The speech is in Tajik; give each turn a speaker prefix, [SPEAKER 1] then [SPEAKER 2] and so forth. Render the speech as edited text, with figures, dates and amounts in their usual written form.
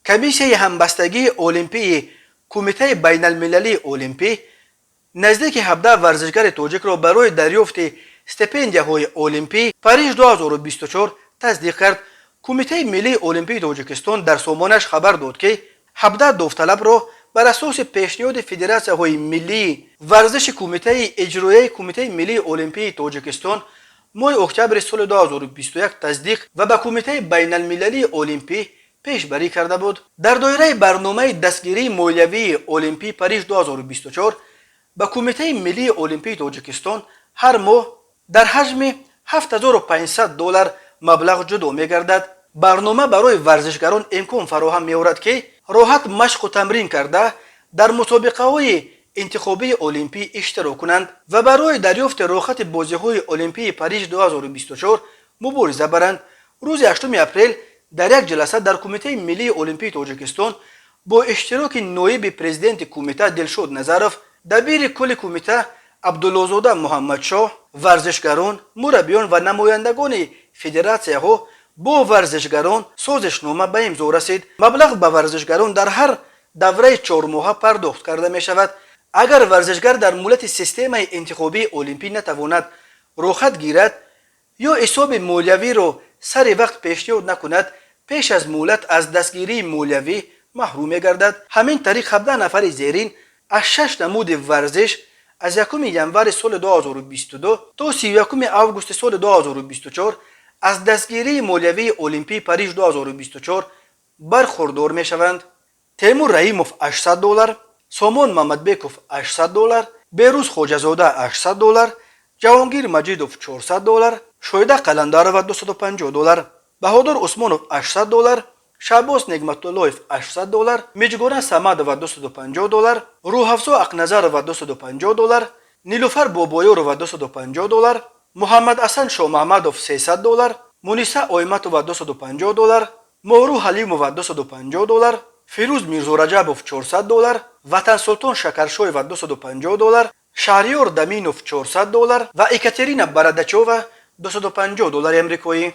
[SPEAKER 1] Комиссияи ҳамбастагии олимпии Кумитаи байналмилалии олимпӣ наздики 17 варзишгари тоҷикро барои дарёфти стипендияҳои олимпӣ Париж 2024 тасдиқ кард. Кумитаи миллии олимпии Тоҷикистон дар сомонаш хабар дод, ки 17 довталабро бар асоси пешниҳоди федератсияҳои миллии варзиши Кумитаи иҷроияи Кумитаи миллии олимпии Тоҷикистон моҳи октябри соли 2021 тасдиқ ва ба Кумитаи байналмилалии олимпӣ пешбарӣ карда буд. Дар доираи барномаи дастгирии молиявии олимпии Париж 2024 ба Кумитаи миллии олимпии Тоҷикистон ҳар моҳ дар ҳаҷми 7500 доллар маблағ ҷудо мегардад. Барнома барои варзишгарон имкон фароҳам меорад, ки роҳат машқу тамрин карда, дар мусобиқаҳои интихобии олимпӣ иштирок кунанд ва барои дарёфти роҳхати бозиҳои олимпии Париж 2024 мубориза баранд. Рӯзи 8 апрел дар як ҷаласа дар Кумитаи миллии олимпии Тоҷикистон бо иштироки ноиби президенти кумита Дилшод Назаров, дабири кулли кумита Абдуллозода Муҳаммадшоҳ, варзишгарон, мураббиён ва намояндагони федератсияҳо бо варзишгарон созишнома ба имзо расид. Маблағ ба варзишгарон дар ҳар давраи чормоҳа пардохт карда мешавад. Агар варзишгар дар муҳлати системаи интихобии олимпӣ натавонад роҳхат гирад ё ҳисоби молиявиро сари вақт пешниҳод накунад, пеш аз муҳлат аз дастгирии молиявӣ маҳрум мегардад. Ҳамин тариқ, 17 нафари зерин аз шаш намуди варзиш аз 1 январи соли 2022 то 31 августи соли 2024 аз дастгирии молиявии олимпии Париж 2024 бархурдор мешаванд: Темур Раимов 800 доллар, Сомон Мамадбеков 800 доллар, Берӯз Хоҷазода 800 доллар, Ҷаҳонгир Маҷидов 400 доллар, Шоида Қаландарова 250 доллар, Баҳодур Усмонов 800 доллар, Шаҳбоз Негматуллоев 800 доллар, Миҷгона Самадова 250 доллар, Рӯҳафзо Ақназарова 250 доллар, Нилуфар Бобоёрова 250 доллар, Муҳаммадасан Шомаҳмадов 300 доллар, Муниса Ойматова 250 доллар, Моҳрӯ Ҳалимова 250 доллар, Фирӯз Мирзораҷабов 400 доллар, Ватансултон Шакаршоева 250 доллар, Шаҳриёр Даминов 400 доллар ва Екатерина Барадачова 250 доллари амрикоӣ.